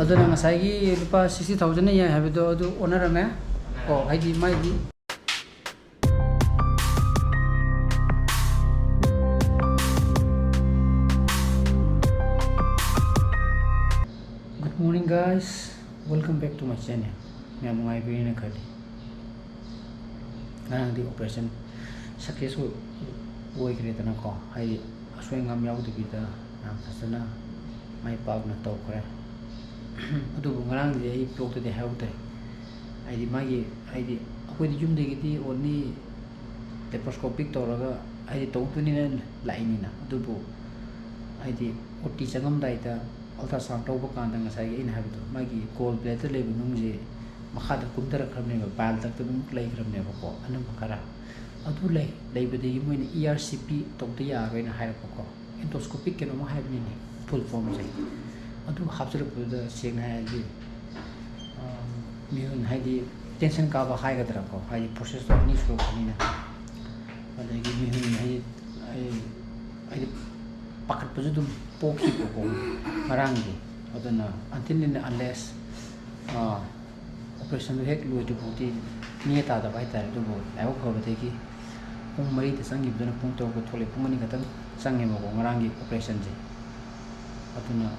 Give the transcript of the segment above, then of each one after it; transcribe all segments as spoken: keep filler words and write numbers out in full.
ꯑꯗꯨꯅ ꯉꯁꯥꯏꯒꯤ ꯂꯨꯄꯥ sixty thousand ꯌꯥꯏ ꯍꯥꯏꯕꯗꯣ ꯑꯗꯨ ꯑꯣꯟꯅꯔꯝꯃꯦ꯫ ꯀꯣ, ꯍꯥꯏꯗꯤ ꯃꯥꯏꯗꯤ Good morning, guys. Welcome back to my channel. ꯃꯌꯥꯝ ꯅꯨꯡꯉꯥꯏꯕꯤꯔꯤꯅ ꯈꯜꯂꯤ꯫ ꯉꯔꯥꯡꯗꯤ operation success ꯑꯣꯏ-, ꯑꯣꯏꯈ꯭ꯔꯦꯗꯅꯀꯣ, ꯍꯥꯏꯗꯤ ꯑꯁꯣꯏ ꯑꯉꯥꯝ ꯌꯥꯎꯗꯕꯤꯗ ꯌꯥꯝ ꯐꯖꯅ ꯃꯥꯏ ꯄꯥꯛꯅ ꯇꯧꯈ꯭ꯔꯦ꯫ ꯑꯗꯨꯕꯨ ꯉꯔꯥꯡꯗꯤ ꯑꯩ vlogꯇꯗꯤ ꯍꯥꯏꯍꯧꯗ꯭ꯔꯦ꯫ ꯍꯥꯏꯗꯤ ꯃꯥꯒꯤ, ꯍꯥꯏꯗꯤ ꯑꯩꯈꯣꯏꯗꯤ ꯌꯨꯝꯗꯒꯤꯗꯤ only laparoscopic ꯇꯧꯔꯒ ꯍꯥꯏꯗꯤ ꯇꯧꯗꯣꯏꯅꯤꯅ ꯂꯥꯛꯏꯅꯤꯅ, ꯑꯗꯨꯕꯨ ꯍꯥꯏꯗꯤ OT ꯆꯪꯉꯝꯗꯥꯏꯗ ultrasound ꯇꯧꯕ ꯀꯥꯟꯗ ꯉꯁꯥꯏꯒꯤ ꯑꯩꯅ ꯍꯥꯏꯕꯗꯣ, ꯃꯥꯒꯤ gall bladder ꯂꯩꯕ ꯅꯨꯡꯁꯦ ꯃꯈꯥꯗ ꯀꯨꯝꯊꯔꯛꯈ꯭ꯔꯕꯅꯦꯕ, bile ductꯇ ꯑꯗꯨꯝ ꯂꯩꯈ꯭ꯔꯕꯅꯦꯕꯀꯣ, ꯑꯅꯝꯕ ꯈꯔ꯫ ꯑꯗꯨ ꯂꯩ, ꯂꯩꯕꯗꯒꯤ ꯃꯣꯏꯅ ERCP ꯇꯧꯗ ꯌꯥꯔꯣꯏꯅ ꯍꯥꯏꯔꯛꯄꯀꯣ, endoscopic ꯀꯩꯅꯣꯝꯃ ꯍꯥꯏꯕꯅꯤꯅꯦ full formꯁꯦ꯫ ꯑꯗꯨ ꯍꯥꯞꯆꯤꯜꯂꯛꯄꯗꯨꯗ ꯁꯦꯡꯅ ꯍꯥꯏꯔꯗꯤ, ꯑꯥ, ꯃꯤꯍꯨꯟ ꯍꯥꯏꯗꯤ tension ꯀꯥꯕ ꯍꯥꯏꯒꯗ꯭ꯔꯥꯀꯣ, ꯍꯥꯏꯗꯤ processꯇꯣ ꯑꯅꯤ ꯁꯨꯔꯛꯄꯅꯤꯅ꯫ ꯑꯗꯒꯤ ꯃꯤꯍꯨꯟ ꯍꯥꯏꯗꯤ, ꯑꯩ, ꯍꯥꯏꯗꯤ ꯄꯥꯈꯠꯄꯁꯨ ꯑꯗꯨꯝ ꯄꯣꯛꯈꯤꯕꯀꯣ ꯉꯔꯥꯡꯗꯤ꯫ ꯑꯗꯨꯅ until and unless, ꯑꯥ, operationꯗꯨ ꯍꯦꯛ ꯂꯣꯏꯗ꯭ꯔꯤꯐꯥꯎꯗꯤ ꯅꯦ ꯇꯥꯗꯕ ꯍꯥꯏꯇꯥꯔꯦ꯫ ꯑꯗꯨꯕꯨ ꯂꯥꯏꯕꯛ ꯐꯕꯗꯒꯤ ꯄꯨꯡ ꯃꯔꯤꯗ ꯆꯪꯈꯤꯕꯗꯨꯅ ꯄꯨꯡ ꯇꯔꯨꯛꯇ ꯊꯣꯛꯂꯛꯑꯦ, ꯄꯨꯡ ꯑꯅꯤ ꯈꯛꯇꯪ ꯆꯪꯉꯦꯕꯀꯣ ꯉꯔꯥꯡꯒꯤ operationꯁꯦ꯫ ꯑꯗꯨꯅ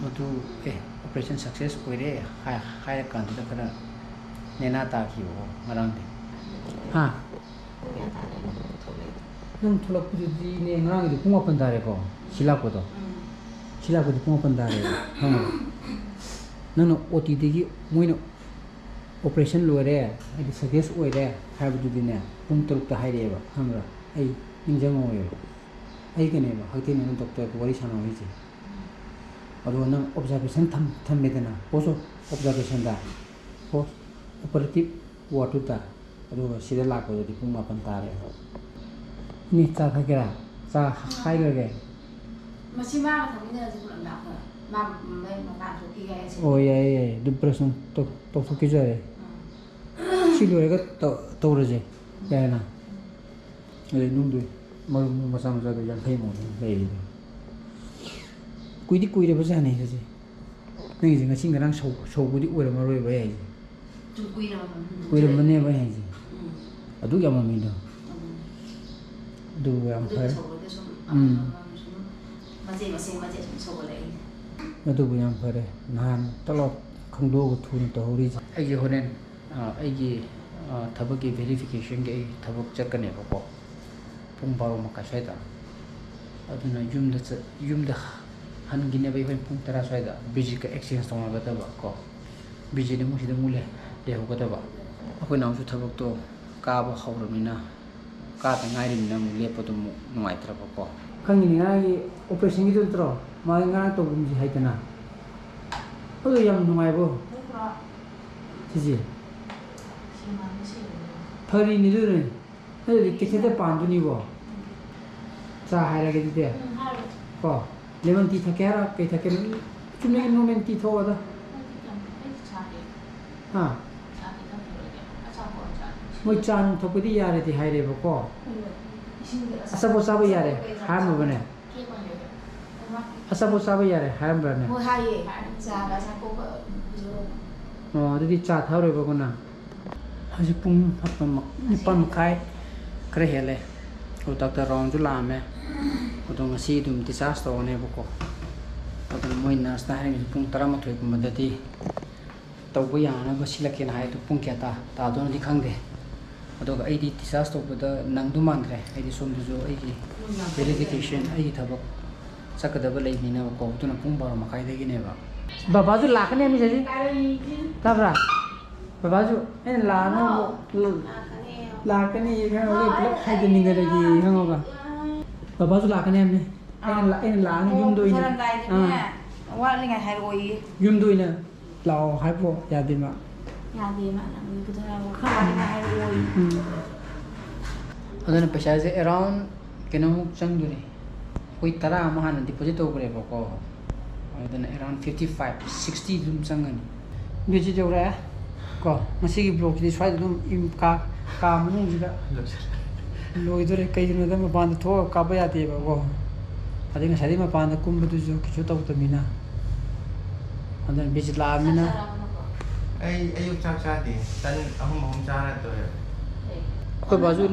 ꯃꯗꯨ, ꯑꯦ, operation success ꯑꯣꯏꯔꯦ ꯍꯥꯏ-, ꯍꯥꯏꯔꯀꯥꯟꯗꯨꯗ ꯈꯔ ꯅꯦꯅꯥ ꯇꯥꯈꯤꯕꯀꯣ ꯉꯔꯥꯡꯗꯤ꯫ ꯍꯥ? ꯅꯪ ꯊꯣꯛꯂꯛꯄꯗꯨꯗꯤꯅꯦ, ꯉꯔꯥꯡꯒꯤꯗꯤ ꯄꯨꯡ ꯃꯥꯄꯟ ꯇꯥꯔꯦꯀꯣ, ꯁꯤ ꯂꯥꯛꯄꯗꯣ꯫ ꯁꯤ ꯂꯥꯛꯄꯗꯤ ꯄꯨꯡ ꯃꯥꯄꯟ ꯇꯥꯔꯦ, ꯈꯪꯉꯕ? ꯅꯪꯅ OTꯗꯒꯤ ꯃꯣꯏꯅ operation ꯂꯣꯏꯔꯦ, ꯍꯥꯏꯗꯤ success ꯑꯣꯏꯔꯦ ꯍꯥꯏꯕꯗꯨꯗꯤꯅꯦ, ꯄꯨꯡ ꯇꯔꯨꯛꯇ ꯍꯥꯏꯔꯛꯑꯦꯕ, ꯈꯪꯕ꯭ꯔꯥ? ꯑꯩ ꯅꯤꯡꯁꯤꯡꯍꯧꯋꯦꯕ꯫ ꯑꯩꯒꯅꯦꯕ ꯍꯛꯊꯦꯡꯅꯅ doctorꯒ ꯋꯥꯔꯤ ꯁꯥꯟꯅꯍꯧꯔꯤꯁꯦ꯫ ꯑꯗꯨꯒ ꯅꯪ observation ꯊꯝ-, ꯊꯝꯃꯦꯗꯅ, post observationꯗ, post operative wardꯇꯨꯗ, ꯑꯗꯨꯒ ꯁꯤꯗ ꯂꯥꯛꯄꯗꯗꯤ ꯄꯨꯡ ꯃꯥꯄꯟ ꯇꯥꯔꯦ꯫ ꯏꯅꯦ, ꯆꯥ ꯊꯛꯀꯦꯔꯥ? ꯆꯥ ꯍꯥꯏꯈ꯭ꯔꯒꯦ꯫ ꯃꯁꯤ ꯃꯥꯒ ꯊꯛꯃꯤꯟꯅꯔꯁꯤ ꯄꯨꯂꯞ ꯂꯥꯛꯄ꯫ ꯃꯥ ꯃꯩ ꯃꯄꯥꯟ ꯊꯣꯛꯈꯤꯒꯦ ꯍꯥꯏꯁꯦ꯫ ꯑꯣ, ꯌꯥꯏꯌꯦ, ꯌꯥꯏꯌꯦ꯫ ꯑꯗꯨ brush ꯅꯨꯡ ꯇꯧ-, ꯇꯧꯊꯣꯛꯈꯤꯁꯨ ꯌꯥꯔꯦ꯫ ꯎꯝ꯫ ꯁꯤ ꯂꯣꯏꯔꯒ ꯇꯧ-, ꯇꯧꯔꯁꯦ꯫ ꯌꯥꯏꯅ? ꯑꯗꯩ ꯅꯨꯡꯗꯨ ꯃꯔꯨꯝ ꯃꯆꯥ ꯃꯆꯥꯗꯨ ꯌꯥꯡꯈꯩꯃꯨꯛ ꯑꯗꯨꯝ ꯂꯩꯔꯤꯗꯣ꯫ ꯀꯨꯏꯗꯤ ꯀꯨꯏꯔꯕꯖꯥꯠꯅꯤ ꯍꯧꯖꯤꯛ꯫ ꯅꯪꯒꯤꯁꯦ ꯉꯁꯤ ꯉꯔꯥꯡ ꯁꯧ-, ꯁꯧꯕꯗꯤ ꯑꯣꯏꯔꯝꯃꯔꯣꯏꯕ ꯑꯩ ꯍꯥꯏꯁꯦ꯫ ꯁꯨꯝ ꯀꯨꯏꯔꯕ ꯃꯇꯨꯡꯗ ꯀꯨꯏꯔꯝꯕꯅꯦꯕ ꯑꯩ ꯍꯥꯏꯁꯦ꯫ ꯎꯝ꯫ ꯑꯗꯨꯛ ꯌꯥꯝꯃꯝꯃꯤꯗꯣ꯫ ꯎꯝ꯫ ꯑꯗꯨꯕꯨ ꯌꯥꯝ ꯑꯗꯨ ꯐꯔꯦ꯫ ꯁꯧꯕꯗ ꯁꯨꯝ ꯎꯝ꯫ ꯑꯃꯃꯝ ꯁꯨꯝ ꯃꯆꯦ ꯃꯆꯦ ꯃꯆꯦ ꯁꯨꯝ ꯁꯧꯒꯠꯂꯛꯏꯅꯦ꯫ ꯑꯗꯨꯕꯨ ꯌꯥꯝ ꯐꯔꯦ꯫ ꯅꯍꯥꯟ ꯇꯂꯥꯎ ꯈꯪꯗꯣꯛꯑꯒ ꯊꯨꯅ ꯇꯧꯍꯧꯔꯤꯁꯦ꯫ ꯑꯩꯒꯤ ꯍꯣꯔꯦꯟ, ꯑ, ꯑꯩꯒꯤ, ꯑ, ꯊꯕꯛꯀꯤ verification-ꯒꯤ ꯑꯩ ꯊꯕꯛ ꯆꯠꯀꯅꯦꯕꯀꯣ꯫ ꯄꯨꯡ ꯕꯥꯔꯣ ꯃꯈꯥꯏ ꯁ꯭ꯋꯥꯏꯗ꯫ ꯑꯗꯨꯅ ꯌꯨꯝꯗ ꯆꯠ-, ꯌꯨꯝꯗ ꯍꯟꯈꯤꯅꯦꯕ ꯑꯩꯈꯣꯏ ꯄꯨꯡ ꯇꯔꯥ ꯁ꯭ꯋꯥꯏꯗ visit-ꯀ exchange ꯇꯧꯅꯒꯗꯕ ꯀꯣ꯫ Visit ꯑꯃꯨꯛ ꯁꯤꯗ ꯑꯃꯨꯛ ꯂꯩ-, ꯂꯩꯍꯧꯒꯗꯕ꯫ ꯑꯩꯈꯣꯏ ꯅꯥꯎꯁꯨ ꯊꯕꯛꯇꯣ ꯀꯥꯕ ꯍꯧꯔꯕꯅꯤꯅ, ꯀꯥꯗ ꯉꯥꯏꯔꯤꯕꯅꯤꯅ ꯑꯃꯨꯛ ꯂꯦꯞꯄꯗꯣ ꯑꯃꯨꯛ ꯅꯨꯡꯉꯥꯏꯇ꯭ꯔꯕꯀꯣ꯫ ꯈꯪꯉꯤꯅꯦ, ꯉꯔꯥꯡꯒꯤ operation-ꯒꯤꯗꯨ ꯅꯠꯇ꯭ꯔꯣ? ꯃꯥ ꯉꯔꯥꯡ ꯇꯧꯒꯨꯝꯁꯤ ꯍꯥꯏꯗꯅ꯫ ꯑꯗꯨ ꯌꯥꯝ ꯅꯨꯡꯉꯥꯏꯕꯣ꯫ ꯁꯤꯁꯦ꯫ ꯐꯔꯤꯅꯤ ꯑꯗꯨꯅꯦ꯫ ꯑꯗꯨꯗꯤ catheter ꯄꯥꯟꯗꯣꯏꯅꯤꯀꯣ꯫ ꯆꯥ ꯍꯥꯏꯔꯒꯦ ꯑꯗꯨꯗꯤ꯫ ꯎꯝ, ꯍꯥꯏꯔꯣ꯫ ꯀꯣ, lemon tea ꯊꯛꯀꯦ ꯍꯥꯏꯔꯣ? ꯀꯩ ꯊꯛꯀꯦ? ꯆꯨꯝꯅꯒꯤ normal tea ꯊꯛꯑꯣꯗ꯫ ꯑꯩꯗꯤ ꯌꯥꯝ, ꯑꯩꯗꯤ ꯆꯥꯗꯦ꯫ ꯍꯥ? ꯆꯥꯗꯦ, ꯊꯛꯇꯦ ꯑꯩꯗꯤ꯫ ꯑꯆꯥꯄꯣꯠ ꯑꯣꯏꯅ ꯆꯥꯅꯤꯡꯉꯤ꯫ ꯃꯣꯏ ꯆꯥ ꯅꯨꯡ ꯊꯛꯄꯗꯤ ꯌꯥꯔꯦꯗꯤ ꯍꯥꯏꯔꯦꯕꯀꯣ꯫ ꯎꯝ꯫ ꯏꯁꯤꯡꯗꯤ ꯑꯆꯥꯄꯣꯠ ꯆꯥꯕ ꯌꯥꯔꯦ ꯀꯩ ꯆꯥ-, ꯍꯥꯏꯔꯝꯃꯕꯅꯦ? ꯀꯦꯛ ꯑꯣꯏꯅ ꯂꯩꯔꯦ꯫ ꯑꯆꯥꯄꯣꯠ ꯆꯥꯕ ꯌꯥꯔꯦ ꯍꯥꯏꯔꯝꯕ꯭ꯔꯅꯦ? ꯍꯣꯏ ꯍꯥꯏꯌꯦ꯫ ꯆꯥꯒ ꯑꯆꯥꯄꯣꯠꯀ ꯄꯤꯖꯧ꯫ ꯑꯣ, ꯑꯗꯨꯗꯤ ꯆꯥ ꯊꯛꯑꯔꯣꯏꯕꯀꯣ ꯅꯪ? ꯍꯧꯖꯤꯛ ꯄꯨꯡ ꯃꯥꯄꯟ ꯃꯛ-, ꯅꯤꯄꯥꯟ ꯃꯈꯥꯏ ꯈꯔ ꯍꯦꯜꯂꯦ꯫ ꯑꯗꯣ ꯗꯥꯛꯇꯔ ꯔꯥꯎꯟꯁꯨ ꯂꯥꯛꯑꯝꯃꯦ꯫ ꯑꯗꯣ ꯉꯁꯤ ꯑꯗꯨꯝ discharge ꯇꯧꯔꯅꯦꯕꯀꯣ꯫ ꯑꯗꯨꯅ ꯃꯣꯏ nurse-ꯅ ꯍꯥꯏꯔꯤꯁꯦ ꯄꯨꯡ ꯇꯔꯥꯃꯥꯊꯣꯏꯒꯨꯝꯕꯗꯗꯤ ꯇꯧꯕ ꯌꯥꯅꯕ ꯁꯤꯜꯂꯛꯀꯦꯅ ꯍꯥꯏ꯫ ꯑꯗꯨ ꯄꯨꯡ ꯀꯌꯥ ꯇꯥ-, ꯇꯥꯗꯣꯏꯅꯣꯗꯤ ꯈꯪꯗꯦ꯫ ꯑꯗꯨꯒ ꯑꯩꯗꯤ discharge ꯇꯧꯕꯗ ꯅꯪꯗꯧ ꯃꯥꯟꯗ꯭ꯔꯦ꯫ ꯑꯩꯗꯤ ꯁꯣꯝꯗꯁꯨ ꯑꯩꯒꯤ verification, ꯑꯩꯒꯤ ꯊꯕꯛ ꯆꯠꯀꯗꯕ ꯂꯩꯕꯅꯤꯅꯕꯀꯣ꯫ ꯑꯗꯨꯅ ꯄꯨꯡ ꯕꯥꯔꯣ ꯃꯈꯥꯏꯗꯒꯤꯅꯦꯕ꯫ ꯕꯕꯥꯁꯨ ꯂꯥꯛꯀꯅꯤ ꯍꯥꯏꯕꯅꯤ ꯁꯤꯗꯤ꯫ ꯇꯥꯕ꯭ꯔꯥ? ꯕꯕꯥꯁꯨ ꯑꯩꯅ ꯂꯥꯛꯑꯅꯨ, ꯂꯥꯛꯀꯅꯤ ꯈꯪꯉꯒ ꯄꯨꯂꯞ ꯍꯥꯏꯗꯃꯤꯟꯅꯔꯒꯦ ꯈꯪꯉꯕ? ꯕꯕꯥꯁꯨ ꯂꯥꯛꯀꯅꯤ ꯍꯥꯏꯕꯅꯤ꯫ ꯑꯩꯅ ꯂꯥ-, ꯑꯩꯅ ꯂꯥꯛꯑꯅꯨ, ꯑꯣ, ꯌꯨꯝꯗ ꯑꯣꯏꯅ꯫ ꯄꯨꯊꯔꯝꯗꯥꯏꯗꯅꯦ, ꯑꯥ꯫ ꯋꯥꯠꯂꯤꯉꯥꯏ ꯍꯥꯏꯔꯛꯑꯣꯌꯦ꯫ ꯌꯨꯝꯗ ꯑꯣꯏꯅ ꯂꯥꯛꯑꯣ ꯍꯥꯏꯕ꯭ꯔꯣ? ꯌꯥꯗꯦ ꯃꯥ꯫ ꯌꯥꯗꯦ ꯃꯥ, ꯅꯪ ꯄꯨꯊꯔꯛꯑꯣ, ꯈꯔ ꯋꯥꯠꯂꯤꯉꯥꯏ ꯍꯥꯏꯔꯛꯑꯣꯌꯦ꯫ ꯎꯝ꯫ ꯑꯗꯨꯅ ꯄꯩꯁꯥꯁꯦ around ꯀꯩꯅꯣꯃꯨꯛ ꯆꯪꯗꯣꯔꯤ꯫ ꯑꯩꯈꯣꯏ ꯇꯔꯥ ꯑꯃ ꯍꯥꯟꯅ deposit ꯇꯧꯈ꯭ꯔꯦꯕꯀꯣ꯫ ꯑꯗꯨꯅ around fifty five, sixty ꯑꯗꯨꯝ ꯆꯪꯒꯅꯤ꯫ Visit ꯌꯧꯔꯛꯑꯦ꯫ ꯀꯣ, ꯉꯁꯤꯒꯤ vlog-ꯁꯤꯗꯤ ꯁ꯭ꯋꯥꯏꯗ ꯑꯗꯨꯝ ꯏꯝ-, ꯀꯥ, ꯀꯥ ꯃꯅꯨꯡꯁꯤꯗ ꯂꯣꯏꯁꯤꯜꯂꯦ꯫ ꯂꯣꯏꯗꯣꯔꯦ꯫ ꯀꯩꯒꯤꯅꯣꯗ ꯃꯄꯥꯟꯗ ꯊꯣꯛꯑꯒ ꯀꯥꯞꯄ ꯌꯥꯗꯦꯕꯀꯣ꯫ ꯑꯗꯩ ꯉꯁꯥꯏꯗꯩ ꯃꯄꯥꯟꯗ ꯀꯨꯝꯕꯗꯨꯁꯨ ꯀꯩꯁꯨ ꯇꯧꯗꯕꯅꯤꯅ꯫ ꯑꯗꯨꯅ ꯚꯤꯖꯤꯠ ꯂꯥꯛꯑꯃꯤꯅ꯫ ꯑꯩ ꯑꯌꯨꯛ ꯆꯥꯛ ꯆꯥꯗꯦ꯫ ꯇꯟ ꯑꯍꯨꯝ ꯑꯍꯨꯝ ꯆꯥꯔ ꯇꯣꯛꯑꯦ꯫ ꯑꯩꯈꯣꯏ ꯕꯥꯁꯨ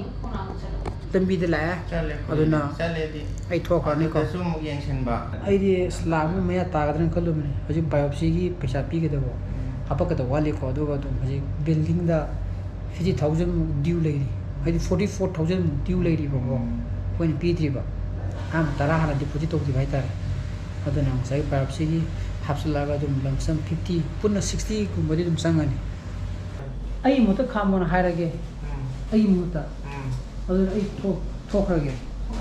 ꯂꯝꯕꯤꯗ ꯂꯥꯛꯑꯦ꯫ ꯆꯠꯂꯦ꯫ ꯑꯗꯨꯅ ꯆꯠꯂꯦꯗꯤ꯫ ꯑꯩ ꯊꯣꯛꯈ꯭ꯔꯅꯤꯀꯣ꯫ ꯑꯗꯨꯗꯁꯨ ꯑꯃꯨꯛ ꯌꯦꯡꯁꯤꯟꯕ꯫ ꯑꯩꯗꯤ ꯑꯁ ꯂꯥꯛ ꯑꯃ ꯃꯌꯥ ꯇꯥꯒꯗ꯭ꯔꯅ ꯈꯜꯂꯨꯕꯅꯦ꯫ ꯍꯧꯖꯤꯛ biopsyꯒꯤ ꯄꯩꯁꯥ ꯄꯤꯒꯗꯕ ꯍꯥꯄꯛꯀꯗꯕ ꯋꯥꯠꯂꯤꯀꯣ꯫ ꯑꯗꯨꯒ ꯑꯗꯨꯝ ꯍꯧꯖꯤꯛ buildingꯗ fifty thousand ꯃꯨꯛ due ꯂꯩꯔꯤ꯫ ꯍꯥꯏꯗꯤ forty four thousand ꯃꯨꯛ due ꯂꯩꯔꯤꯕꯀꯣ꯫ ꯑꯩꯈꯣꯏꯅ ꯄꯤꯗ꯭ꯔꯤꯕ꯫ ꯑꯍꯥꯟꯕ ꯇꯔꯥ ꯍꯥꯟꯅ deposit ꯇꯧꯈꯤꯕ ꯍꯥꯏꯇꯥꯔꯦ꯫ ꯑꯗꯨꯅ ꯉꯁꯥꯏ biopsyꯒꯤ ꯍꯥꯞꯆꯤꯜꯂꯛꯑꯒ ꯑꯗꯨꯝ lump sum fifty, ꯄꯨꯟꯅ sixtyꯒꯨꯝꯕꯗꯤ ꯑꯗꯨꯝ ꯆꯪꯉꯅꯤ꯫ ꯑꯩ ꯃꯍꯨꯠꯇ ꯈꯥꯝꯃꯣꯅ ꯍꯥꯏꯔꯒꯦ꯫ ꯎꯝ꯫ ꯑꯩꯒꯤ ꯃꯍꯨꯠꯇ꯫ ꯎꯝ꯫ ꯑꯗꯨꯅ ꯑꯩ ꯊꯣꯛ-, ꯊꯣꯛꯈ꯭ꯔꯒꯦ꯫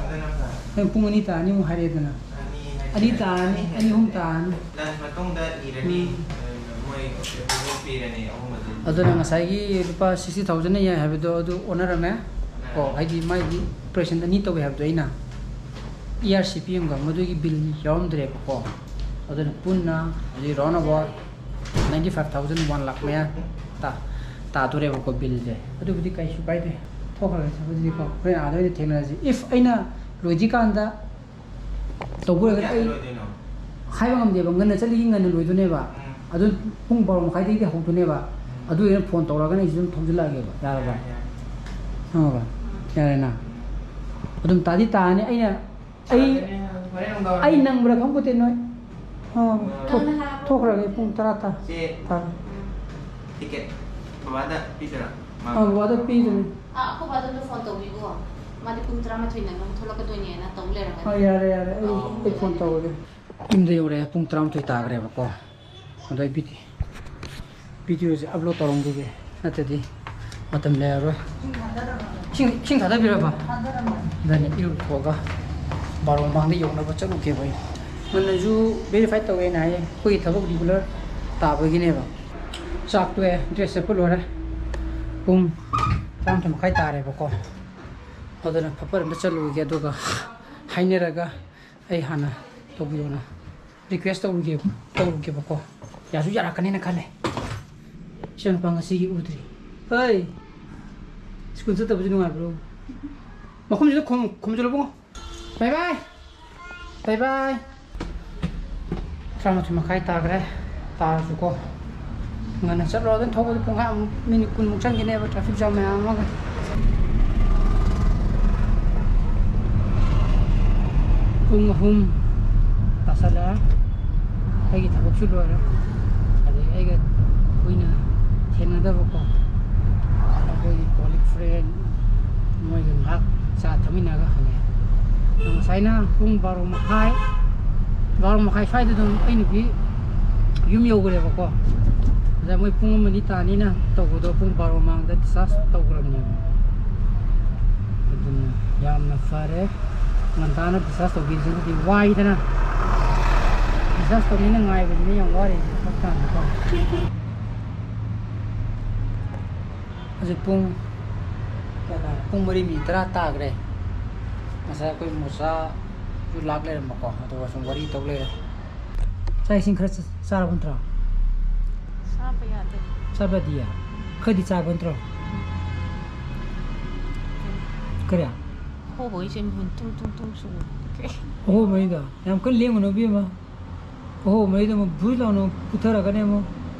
ꯑꯗꯨꯅ ꯐꯔꯦ꯫ ꯅꯪ ꯄꯨꯡ ꯑꯅꯤ ꯇꯥꯔꯅꯤ ꯑꯃꯨꯛ ꯍꯥꯏꯔꯛꯑꯦꯗꯅ꯫ ꯑꯅꯤ ꯍꯥꯏꯁꯦ꯫ ꯑꯅꯤ ꯇꯥꯔꯅꯤ, ꯑꯅꯤ ꯍꯥꯏꯁꯦ꯫ ꯑꯅꯤ ꯑꯍꯨꯝ ꯇꯥꯔꯅꯤ꯫ Lunch ꯃꯇꯨꯡꯗ ꯏꯔꯅꯤ꯫ ꯎꯝ꯫ ꯑꯗꯨꯅ ꯃꯣꯏ approval ꯄꯤꯔꯅꯤ ꯑꯍꯨꯝ ꯑꯗꯨ꯫ ꯑꯗꯨꯅ ꯉꯁꯥꯏꯒꯤ ꯂꯨꯄꯥ sixty thousand ꯌꯥꯏ ꯍꯥꯏꯕꯗꯣ ꯑꯗꯨ ꯑꯣꯟꯅꯔꯝꯃꯦ꯫ ꯑꯣꯟꯅꯔꯝꯃꯦ꯫ ꯀꯣ, ꯍꯥꯏꯗꯤ ꯃꯥꯒꯤ operation ꯑꯅꯤ ꯇꯧꯋꯦ ꯍꯥꯏꯕꯗꯣ ꯑꯩꯅ꯫ E R C P ꯑꯃꯒ ꯃꯗꯨꯒꯤ bill ꯌꯥꯎꯔꯝꯗ꯭ꯔꯦꯕꯀꯣ꯫ ꯑꯗꯨꯅ ꯄꯨꯟꯅ ꯍꯧꯖꯤꯛ round about ninety five thousand, one lakh ꯃꯌꯥ ꯇꯥ-, ꯇꯥꯗꯣꯔꯦꯕꯀꯣ billꯁꯦ꯫ ꯑꯗꯨꯕꯨꯗꯤ ꯀꯩꯁꯨ ꯀꯥꯏꯗꯦ, ꯊꯣꯛꯈ꯭ꯔꯒꯦ ꯑꯗꯨꯗꯤꯀꯣ꯫ ꯍꯣꯔꯦꯟ ꯑꯥꯗ ꯑꯣꯏꯅ ꯊꯦꯡꯅꯔꯁꯤ꯫ If ꯑꯩꯅ ꯂꯣꯏꯗ꯭ꯔꯤꯀꯥꯟꯗ ꯇꯧꯕ ꯑꯣꯏꯔꯒꯗꯤ ꯑꯩ ꯀꯌꯥꯗ ꯂꯣꯏꯗꯣꯏꯅꯣ? ꯍꯥꯏꯕ ꯉꯝꯗꯦꯕ꯫ ꯉꯟꯅ ꯆꯠꯂꯤꯒꯤ ꯉꯟꯅ ꯂꯣꯏꯗꯣꯏꯅꯦꯕ꯫ ꯎꯝ꯫ ꯑꯗꯨ ꯄꯨꯡ ꯕꯥꯔꯣ ꯃꯈꯥꯏꯗꯒꯤꯗꯤ ꯍꯧꯗꯣꯏꯅꯦꯕ꯫ ꯎꯝ꯫ ꯑꯗꯨ ꯑꯣꯏꯅ phone ꯇꯧꯔꯛꯑꯒꯅ ꯑꯩꯁꯨ ꯑꯗꯨꯝ ꯊꯧꯖꯤꯜꯂꯛꯑꯒꯦꯕ꯫ ꯌꯥꯔꯕ? ꯌꯥꯔꯦ, ꯌꯥꯔꯦ꯫ ꯈꯪꯉꯕ? ꯎꯝ꯫ ꯌꯥꯔꯦꯅ? ꯑꯗꯨꯝ ꯇꯥꯗꯤ ꯇꯥꯔꯅꯤ꯫ ꯑꯩꯅ ꯑꯩ, ꯍꯣꯔꯦꯟ ꯅꯨꯡꯗꯥꯡ ꯋꯥꯏꯔꯝ꯫ ꯑꯩ ꯅꯪꯕ꯭ꯔꯥ ꯈꯪꯄꯣꯠꯇꯦ ꯅꯣꯏ꯫ ꯑ, ꯊꯣꯛ-, ꯅꯪꯅ ꯍꯥꯏꯔꯛꯄ ꯊꯣꯛꯈ꯭ꯔꯒꯦ ꯄꯨꯡ ꯇꯔꯥ ꯇꯥ-, ꯆꯦ, ꯇꯥꯔꯦ꯫ Ticket ꯕꯕꯥꯗ ꯄꯤꯗꯣꯏꯔꯥ? ꯃꯥ ꯑ, ꯕꯕꯥꯗ ꯄꯤꯗꯣꯏꯅꯦ꯫ ꯑꯥ, ꯑꯩꯈꯣꯏ ꯕꯥꯗ ꯑꯝꯇ phone ꯇꯧꯕꯤꯈꯣ꯫ ꯃꯥꯗꯤ ꯄꯨꯡ ꯇꯔꯥꯃꯥꯊꯣꯏ ꯅꯪꯅꯕ ꯊꯣꯛꯂꯛꯀꯗꯣꯏꯅꯦꯅ ꯇꯧ ꯂꯩꯔꯝꯒꯅꯤ꯫ ꯑ, ꯌꯥꯔꯦ, ꯌꯥꯔꯦ꯫ ꯑꯩ, ꯑꯣ꯫ ꯑꯩ phone ꯇꯧꯔꯒꯦ꯫ ꯌꯨꯝꯗ ꯌꯧꯔꯛꯑꯦ꯫ ꯄꯨꯡ ꯇꯔꯥꯃꯥꯊꯣꯏ ꯇꯥꯈ꯭ꯔꯦꯕꯀꯣ꯫ ꯑꯗꯣ ꯑꯩ video, videoꯁꯦ upload ꯇꯧꯔꯝꯈꯤꯒꯦ, ꯅꯠꯇ꯭ꯔꯗꯤ ꯃꯇꯝ ꯂꯩꯔꯔꯣꯏ꯫ ꯏꯁꯤꯡ, ꯏꯁꯤꯡ ꯊꯥꯗꯕꯤꯔꯕ? ꯑꯗꯨꯅꯤ, ꯏꯔꯨꯊꯣꯛꯑꯒ ꯕꯥꯔꯣ ꯃꯃꯥꯡꯗ ꯌꯧꯅꯕ ꯆꯠꯂꯨꯒꯦꯕ ꯑꯩ꯫ ꯉꯟꯅꯁꯨ verify ꯇꯧꯋꯦꯅ ꯍꯥꯏꯌꯦ, ꯑꯩꯈꯣꯏꯒꯤ ꯊꯕꯛ regular ꯇꯥꯕꯒꯤꯅꯦꯕ꯫ ꯆꯥꯛ ꯇꯣꯛꯑꯦ, dress ꯁꯦꯠꯄ ꯂꯣꯏꯔꯦ꯫ ꯄꯨꯡ ꯇꯔꯥꯃꯥꯊꯣꯏ ꯃꯈꯥꯏ ꯇꯥꯔꯦꯕꯀꯣ꯫ ꯑꯗꯨꯅ ꯐꯠ ꯐꯠ ꯑꯝꯇ ꯆꯠꯂꯨꯒꯦ, ꯑꯗꯨꯒ ꯍꯥꯏꯅꯔꯒ ꯑꯩ ꯍꯥꯟꯅ ꯇꯧꯕꯤꯌꯣꯅ request ꯇꯧꯔꯨꯒꯦ, ꯇꯧꯔꯨꯒꯦꯕꯀꯣ꯫ ꯌꯥꯁꯨ ꯌꯥꯔꯛꯀꯅꯦꯅ ꯈꯜꯂꯦ꯫ ꯏꯆꯥꯅꯨꯄꯥ ꯉꯁꯤꯒꯤ ꯎꯗ꯭ꯔꯤ꯫ ꯍꯩ! School ꯆꯠꯇꯕꯁꯦ ꯅꯨꯡꯉꯥꯏꯕ꯭ꯔꯣ? ꯃꯈꯨꯝꯁꯤꯗ ꯈꯨꯝ-, ꯈꯨꯝꯖꯤꯜꯂꯨ ꯕꯨꯡꯉꯣ꯫ Bye bye! Bye bye! ꯇꯔꯥꯃꯥꯊꯣꯏ ꯃꯈꯥꯏ ꯇꯥꯈ꯭ꯔꯦ꯫ ꯇꯥꯔꯁꯨꯀꯣ, ꯉꯟꯅ ꯆꯠꯂꯨꯔꯒ ꯊꯧꯕꯗ ꯄꯨꯡꯈꯥꯏꯃꯨꯛ, ꯃꯤꯅꯤꯠ ꯀꯨꯟꯃꯨꯛ ꯆꯪꯈꯤꯅꯦꯕ, ꯇ꯭ꯔꯥꯐꯤꯛ ꯖꯥꯝ ꯃꯌꯥꯝ ꯑꯃꯒ꯫ ꯄꯨꯡ ꯑꯍꯨꯝ ꯇꯥꯁꯜꯂꯛꯑꯦ꯫ ꯑꯩꯒꯤ ꯊꯕꯛꯁꯨ ꯂꯣꯏꯔꯦ꯫ ꯑꯗꯩ ꯑꯩꯒ ꯀꯨꯏꯅ ꯊꯦꯡꯅꯗꯕꯀꯣ, ꯑꯩꯈꯣꯏꯒꯤ ꯀꯣꯂꯤꯛ ꯐ꯭ꯔꯦꯟ, ꯃꯣꯏꯒ ꯉꯥꯏꯍꯥꯛ ꯆꯥ ꯊꯛꯃꯤꯟꯅꯔꯒ ꯍꯜꯂꯛꯑꯦ꯫ ꯉꯁꯥꯏꯅ ꯄꯨꯡ ꯕꯥꯔꯣ ꯃꯈꯥꯏ, ꯕꯥꯔꯣ ꯃꯈꯥꯏ ꯁ꯭ꯋꯥꯏꯗ ꯑꯗꯨꯝ ꯑꯩ ꯅꯨꯄꯤ ꯌꯨꯝ ꯌꯧꯈ꯭ꯔꯦꯕꯀꯣ꯫ ꯑꯗ ꯃꯣꯏ ꯄꯨꯡ ꯑꯃ ꯑꯅꯤ ꯇꯥꯅꯤꯅ ꯇꯧꯕꯗꯣ ꯄꯨꯡ ꯕꯥꯔꯣ ꯃꯃꯥꯡꯗ discharge ꯇꯧꯈ꯭ꯔꯕꯅꯦꯕ꯫ ꯑꯗꯨꯅ ꯌꯥꯝꯅ ꯐꯔꯦ, ꯉꯟꯇꯥꯅ discharge ꯇꯧꯕꯤꯕꯁꯤꯅꯗꯤ ꯋꯥꯏꯗꯅ꯫ Discharge ꯇꯧꯅꯤꯅ ꯉꯥꯏꯕꯁꯤꯅ ꯌꯥꯝ ꯋꯥꯔꯤꯁꯦ ꯍꯣꯁꯄꯤꯇꯥꯜꯗꯀꯣ꯫ ꯍꯧꯖꯤꯛ ꯄꯨꯡ ꯀꯌꯥ ꯇꯥꯔꯦ? ꯄꯨꯡ ꯃꯔꯤ ꯃꯤꯅꯤꯠ ꯇꯔꯥ ꯇꯥꯈ꯭ꯔꯦ꯫ ꯉꯁꯥꯏ ꯑꯩꯈꯣꯏ ꯃꯣꯆꯥꯁꯨ ꯂꯥꯛ ꯂꯩꯔꯝꯕꯀꯣ, ꯑꯗꯨꯒ ꯁꯨꯝ ꯋꯥꯔꯤ ꯇꯧ ꯂꯩꯔꯦ꯫ ꯆꯥꯛ ꯏꯁꯤꯡ ꯈꯔ ꯆ-, ꯆꯥꯔꯕ ꯅꯠꯇ꯭ꯔꯣ? ꯆꯥꯕ ꯌꯥꯗꯦ꯫ ꯆꯥꯕ ꯌꯥꯗꯤꯌꯦ? ꯈꯔꯗꯤ ꯆꯥꯕ ꯅꯠꯇ꯭ꯔꯣ? ꯀꯔꯤ? ꯍꯣꯕꯒꯤꯁꯦ ꯃꯤꯍꯨꯟ ꯇꯨꯡ ꯇꯨꯡ ꯇꯨꯡ ꯁꯨ꯫ ꯑꯍꯣꯕꯩꯗꯣ ꯌꯥꯝ ꯀꯟꯅ ꯂꯦꯡꯒꯅꯨ ꯏꯕꯦꯝꯃ꯫ ꯑꯍꯣꯕꯩꯗꯣ ꯑꯃꯨꯛ ꯕꯨꯠ ꯂꯥꯎꯅ ꯄꯨꯊꯔꯒꯅꯦ ꯑꯃꯨꯛ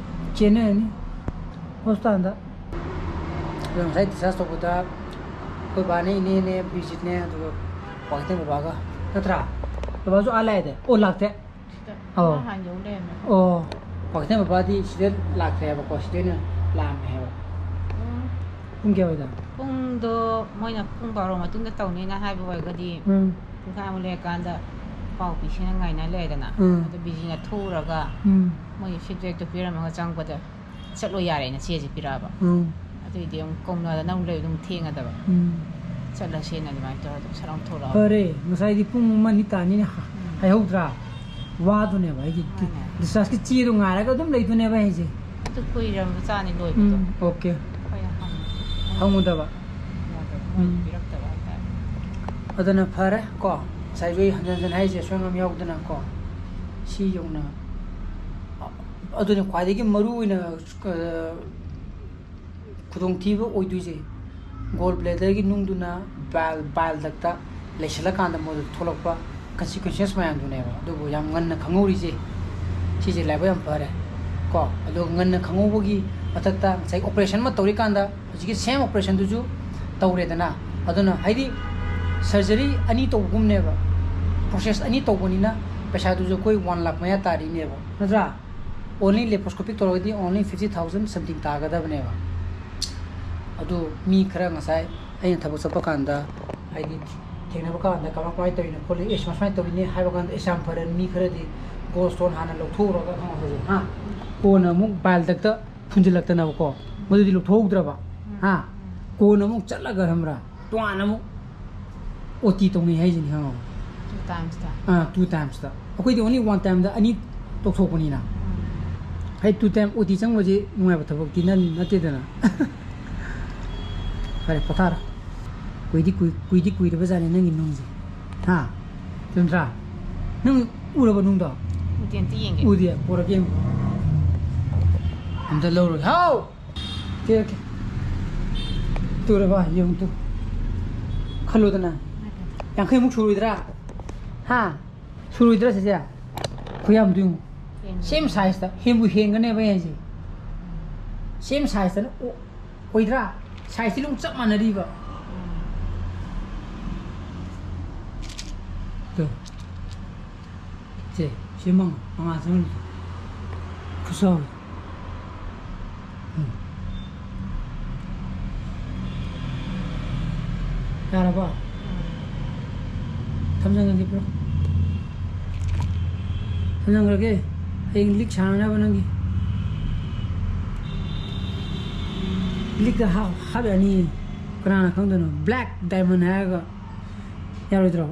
ꯆꯦꯟꯅꯔꯅꯤ ꯍꯣꯁꯄꯤꯇꯥꯜꯗ꯫ ꯑꯗꯣ ꯉꯁꯥꯏ discharge ꯇꯧꯕꯗ ꯑꯩꯈꯣꯏ ꯕꯥꯅꯦ, ꯏꯅꯦꯅꯦ, ꯕꯤꯖꯤꯠꯅꯦ, ꯑꯗꯨꯒ ꯀ꯭ꯋꯥꯀꯩꯊꯦꯜ ꯕꯕꯥꯒ, ꯅꯠꯇ꯭ꯔꯥ? ꯕꯕꯥꯁꯨ ꯑꯥ ꯂꯥꯛꯑꯦꯗꯥꯏ? ꯑꯣ, ꯂꯥꯛꯇꯦ꯫ ꯁꯤꯗ ꯑꯣ꯫ ꯃꯥ ꯍꯥꯟꯅ ꯌꯧ ꯂꯩꯔꯝꯃꯦ꯫ ꯑꯣ, ꯀ꯭ꯋꯥꯀꯩꯊꯦꯜ ꯕꯕꯥꯗꯤ ꯁꯤꯗ ꯂꯥꯛꯇ꯭ꯔꯦ ꯍꯥꯏꯕꯀꯣ, ꯁꯤꯗ ꯑꯣꯏꯅ ꯂꯥꯛꯑꯝꯃꯦ ꯍꯥꯏꯕ꯫ ꯎꯝ꯫ ꯄꯨꯡ ꯀꯌꯥ ꯋꯥꯏꯗ? ꯄꯨꯡꯗꯣ ꯃꯣꯏꯅ ꯄꯨꯡ ꯕꯥꯔꯣ ꯃꯇꯨꯡꯗ ꯇꯧꯅꯤꯅ ꯍꯥꯏꯕ ꯑꯣꯏꯔꯒꯗꯤ, ꯎꯝ꯫ ꯄꯨꯡꯈꯥꯏꯃꯨꯛ ꯂꯩꯔꯀꯥꯟꯗ ꯄꯥꯎ ꯄꯤꯁꯦꯅ ꯉꯥꯏꯅ ꯂꯩꯔꯦꯗꯅ꯫ ꯎꯝ꯫ ꯑꯗꯨ ꯕꯤꯖꯤꯅ ꯊꯣꯛꯎꯔꯒ, ꯎꯝ꯫ ꯃꯣꯏꯒꯤ feedbackꯇꯣ ꯄꯤꯔꯝꯃꯒ ꯆꯪꯉꯛꯄꯗ ꯆꯠꯂꯣ ꯌꯥꯔꯦꯅ ꯆꯦꯁꯦ ꯄꯤꯔꯛꯑꯕ꯫ ꯎꯝ꯫ ꯑꯗꯨꯏꯗꯤ ꯑꯃꯨꯛ ꯀꯧꯅꯗꯅ ꯑꯃꯨꯛ ꯂꯩꯕꯗꯣ ꯑꯃꯨꯛ ꯊꯦꯡꯉꯗꯕ꯫ ꯎꯝ꯫ ꯆꯠꯂꯁꯦꯅ ꯑꯗꯨꯃꯥꯏꯅ ꯇꯧꯔꯒ ꯑꯗꯨꯝ ꯁꯠ ꯂꯥꯎ ꯊꯣꯛꯂꯛꯑꯕ꯫ ꯐꯔꯦ, ꯉꯁꯥꯏꯗꯤ ꯄꯨꯡ ꯑꯃ ꯑꯅꯤ ꯇꯥꯅꯤꯅ ꯍ-, ꯎꯝ꯫ ꯍꯥꯏꯍꯧꯗ꯭ꯔꯥ? ꯋꯥꯗꯨꯅꯦꯕ ꯑꯩꯒꯤ ꯗꯤ-, ꯃꯥꯅꯦ꯫ Dischargeꯀꯤ ꯆꯦꯗꯣ ꯉꯥꯏꯔꯒ ꯑꯗꯨꯝ ꯂꯩꯗꯨꯅꯦꯕ ꯑꯩꯁꯦ꯫ ꯑꯗꯨ ꯀꯨꯏꯔꯕꯖꯥꯠꯅꯤ ꯂꯣꯏꯕꯗꯣ꯫ ꯎꯝ, okay꯫ ꯑꯩꯈꯣꯏꯅ ꯍꯪꯉꯨ-, ꯍꯪꯉꯨꯗꯕ꯫ ꯌꯥꯗꯕ, ꯃꯣꯏꯅ ꯎꯝ꯫ ꯄꯤꯔꯛꯇꯕ ꯍꯥꯏꯇꯥꯔꯦ꯫ ꯑꯗꯨꯅ ꯐꯔꯦ ꯀꯣ, ꯉꯁꯥꯏꯁꯨ ꯑꯩ ꯍꯟꯖꯟ ꯍꯟꯖꯟ ꯍꯥꯏꯔꯤꯁꯦ, ꯑꯁꯣꯏ ꯑꯉꯥꯝ ꯌꯥꯎꯗꯅ ꯀꯣ, ꯁꯤ ꯌꯧꯅ, ꯑꯗꯨꯅ ꯈ꯭ꯋꯥꯏꯗꯒꯤ ꯃꯔꯨ ꯑꯣꯏꯅ, ꯑ, ꯈꯨꯗꯣꯡꯊꯤꯕ ꯑꯣꯏꯗꯣꯏꯁꯦ gallbladderꯒꯤ ꯅꯨꯡꯗꯨꯅ bile, bile ductꯇ ꯂꯩꯁꯜꯂꯀꯥꯟꯗ ꯃꯣꯏꯗ ꯊꯣꯛꯂꯛꯄ consequences ꯃꯌꯥꯝꯗꯨꯅꯦꯕ꯫ ꯑꯗꯨꯕꯨ ꯌꯥꯝ ꯉꯟꯅ ꯈꯪꯍꯧꯔꯤꯁꯦ, ꯁꯤꯁꯦ ꯂꯥꯏꯕꯛ ꯌꯥꯝ ꯐꯔꯦ꯫ ꯑꯗꯨꯒ ꯉꯟꯅ ꯈꯪꯍꯧꯕꯒꯤ ꯃꯊꯛꯇ ꯉꯁꯥꯏ operation ꯑꯃ ꯇꯧꯔꯤꯀꯥꯟꯗ ꯍꯧꯖꯤꯛꯀꯤ same operationꯗꯨꯁꯨ ꯇꯧꯔꯦꯗꯅ꯫ ꯑꯗꯨꯅ ꯍꯥꯏꯗꯤ surgery ꯑꯅꯤ ꯇꯧꯕꯒꯨꯝꯅꯦꯕ, process ꯑꯅꯤ ꯇꯧꯕꯅꯤꯅ ꯄꯩꯁꯥꯗꯨꯁꯨ ꯑꯩꯈꯣꯏ one lakh ꯃꯌꯥ ꯇꯥꯔꯤꯅꯦꯕ, ꯅꯠꯇ꯭ꯔꯥ? Only laparoscopic ꯇꯧꯔꯒꯗꯤ only fifty thousand something ꯇꯥꯒꯗꯕꯅꯦꯕ꯫ ꯑꯗꯨ ꯃꯤ ꯈꯔ ꯉꯁꯥꯏ ꯑꯩꯅ ꯊꯕꯛ ꯆꯠꯄ ꯀꯥꯟꯗ, ꯍꯥꯏꯗꯤ ꯊꯦꯡꯅꯕ ꯀꯥꯟꯗ ꯀꯃꯥꯏ ꯀꯃꯥꯏꯅ ꯇꯧꯔꯤꯅꯣ ꯈꯣꯠꯂꯤ, ꯑꯦ ꯁꯨꯃꯥꯏ ꯁꯨꯃꯥꯏꯅ ꯇꯧꯔꯤꯅꯦ ꯍꯥꯏꯕ ꯀꯥꯟꯗ, ꯑꯦ ꯌꯥꯝ ꯐꯔꯦ, ꯃꯤ ꯈꯔꯗꯤ gallstone ꯍꯥꯟꯅ ꯂꯧꯊꯣꯛꯎꯔꯒ ꯈꯪꯉꯛꯄꯁꯦ, ꯍꯥ, ꯀꯣꯟꯅ ꯑꯃꯨꯛ bile ductꯇ ꯐꯨꯟꯖꯤꯜꯂꯛꯇꯅꯕꯀꯣ, ꯃꯗꯨꯗꯤ ꯂꯧꯊꯣꯛꯍꯧꯗ꯭ꯔꯕ, ꯍꯥ, ꯀꯣꯟꯅ ꯑꯃꯨꯛ ꯆꯠꯂꯒ ꯈꯪꯕ꯭ꯔꯥ, ꯇꯣꯉꯥꯟꯅ ꯑꯃꯨꯛ OT ꯇꯧꯅꯩ ꯍꯥꯏꯁꯤꯅꯤ, ꯈꯪꯉꯕ? Two timesꯇ. ꯑꯥ, two timesꯇ꯫ ꯑꯩꯈꯣꯏꯗꯤ only one timeꯗ ꯑꯅꯤ ꯇꯧꯊꯣꯛꯄꯅꯤꯅ꯫ ꯍꯥꯏ, two time OT ꯆꯪꯕꯁꯤ ꯅꯨꯡꯉꯥꯏꯕ ꯊꯕꯛꯇꯤ ꯅꯠ-, ꯅꯠꯇꯦꯗꯅ꯫ ꯐꯔꯦ, ꯄꯣꯊꯥꯔꯣ꯫ ꯀꯨꯏꯗꯤ ꯀꯨꯏ-, ꯀꯨꯏꯗꯤ ꯀꯨꯏꯔꯕ ꯖꯥꯠꯅꯤ ꯅꯪꯒꯤ ꯅꯨꯡꯁꯦ꯫ ꯍꯥ? ꯆꯨꯝꯗ꯭ꯔꯥ? ꯅꯪ ꯎꯔꯕ ꯅꯨꯡꯗꯣ? ꯎꯗꯦ, ꯑꯝꯇ ꯌꯦꯡꯒꯦ꯫ ꯎꯗꯦ? ꯄꯣꯔꯛꯀꯦ ꯌꯦꯡꯉꯨ꯫ ꯑꯝꯇ ꯂꯧꯔꯒꯦ꯫ ꯍꯥꯎ! Okay, okay. ꯇꯨꯔꯕ, ꯌꯦꯡꯉꯨ ꯇꯨ꯫ ꯈꯜꯂꯨꯗꯅ꯫ ꯌꯥꯡꯈꯩꯃꯨꯛ ꯁꯨꯔꯣꯏꯗ꯭ꯔꯥ? ꯍꯥ? ꯁꯨꯔꯣꯏꯗ꯭ꯔꯥ ꯁꯤꯁꯦ? ꯈꯨꯌꯥꯝꯗꯨ ꯌꯦꯡꯉꯨ꯫ ꯍꯦꯟꯒꯅꯤ꯫ Same sizeꯇ꯫ ꯍꯦꯟꯕꯨ ꯍꯦꯟꯒꯅꯦꯕ ꯑꯩ ꯍꯥꯏꯁꯦ꯫ Same sizeꯇꯅ ꯑꯣ-, ꯑꯣꯏꯗ꯭ꯔꯥ? Sizeꯇꯤ ꯂꯣꯏ ꯆꯞ ꯃꯥꯟꯅꯔꯤꯕ꯫ ꯎꯝ꯫ ꯇꯨ꯫ ꯁꯦ, ꯁꯤ ꯃꯉꯥ, ꯃꯉꯥ ꯆꯪꯍꯜꯂꯨ꯫ ꯈꯨꯠꯁꯥꯎ꯫ ꯎꯝ꯫ ꯌꯥꯔꯕꯣ? ꯊꯝꯖꯟꯈ꯭ꯔꯒꯦ, ꯄꯨꯔꯣ꯫ ꯊꯝꯖꯟꯈ꯭ꯔꯒꯦ꯫ ꯍꯌꯦꯡ ꯂꯤꯛ ꯁꯥꯅꯅꯕ ꯅꯪꯒꯤ꯫ ꯂꯤꯛꯇ ꯍꯥꯞ-, ꯍꯥꯞ ꯌꯥꯅꯤꯌꯦ꯫ ꯀꯅꯥꯅ ꯈꯪꯗꯣꯏꯅꯣ? Black diamond ꯍꯥꯏꯔꯒ ꯌꯥꯔꯣꯏꯗ꯭ꯔꯣ?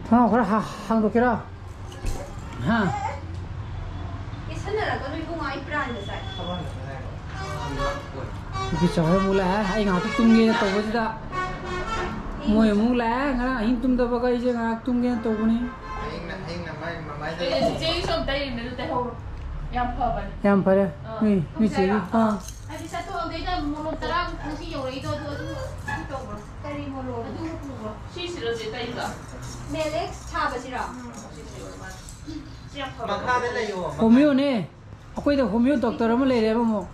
ꯊꯣꯡꯅꯥꯎ ꯈꯔ ꯍꯥ-, ꯍꯥꯡꯗꯣꯛꯀꯦꯔꯥ? ꯍꯥ? ꯀꯦꯁꯟꯅꯔꯛꯀꯅꯨ ꯏꯕꯨꯡꯉꯣ, ꯑꯩ ꯄ꯭ꯔꯥꯟꯒ ꯆꯥꯏ꯫ ꯅꯨꯄꯤ ꯆꯥꯎꯔ ꯑꯃꯨꯛ ꯂꯥꯛꯑꯦ꯫ ꯑꯩ ꯉꯥꯏꯍꯥꯛꯇ ꯇꯨꯝꯒꯦꯅ ꯇꯧꯕꯁꯤꯗ ꯃꯣꯏ ꯑꯃꯨꯛ ꯂꯥꯛꯑꯦ꯫ ꯉꯔꯥꯡ ꯑꯍꯤꯡ ꯇꯨꯝꯗꯕꯒ ꯑꯩꯁꯦ ꯉꯥꯏꯍꯥꯛ ꯇꯨꯝꯒꯦꯅ ꯇꯧꯕꯅꯤ꯫ ꯍꯌꯦꯡꯅ ꯍꯌꯦꯡꯅ ꯃꯥꯏ ꯃꯃꯥꯏꯗ ꯑꯦ, ꯆꯤꯆꯦꯒꯤꯁꯨ ꯑꯝ ꯇꯩꯔꯤꯕꯅꯦ, ꯑꯗꯨ ꯇꯩꯍꯧꯔꯣ꯫ ꯌꯥꯝ ꯐꯕꯅꯦ꯫ ꯌꯥꯝ ꯐꯔꯦ꯫ ꯑꯥ, ꯅꯣꯏ, ꯅꯣꯏ ꯆꯦꯒꯤ꯫ ꯊꯝꯖꯔꯦ꯫ ꯑꯥ꯫ ꯍꯥꯏꯗꯤ ꯆꯠꯊꯣꯛꯑꯝꯗꯩꯗ ꯃꯣꯂꯣꯝ ꯇꯔꯥꯃꯨꯛ ꯉꯁꯤ ꯌꯧꯔꯛꯏꯗꯣ, ꯑꯗꯨ ꯑꯗꯨꯝ ꯑꯗꯨꯝ ꯇꯧꯕ꯭ꯔꯣ? ꯀꯔꯤ ꯃꯣꯂꯣꯝ? ꯑꯗꯨ ꯄꯨꯕ꯭ꯔꯣ? ꯁꯤꯁꯤꯔꯣ ꯆꯦ ꯇꯩꯗꯣ? ꯃꯦꯂꯦꯛꯁ ꯊꯥꯕꯁꯤꯔꯣ? ꯁꯤ ꯌꯧꯔꯛꯑꯣ ꯃꯥꯜꯂꯦ꯫ ꯁꯤ ꯌꯥꯝ ꯐꯕꯅꯦ꯫ ꯃꯈꯥꯗ ꯂꯩꯌꯣ꯫ ꯍꯣꯃꯤꯌꯣꯅꯦ꯫ ꯑꯩꯈꯣꯏꯗ ꯍꯣꯃꯤꯌꯣ ꯗꯣꯛꯇꯔ ꯑꯃ ꯂꯩꯔꯦꯕ ꯑꯃꯨꯛ꯫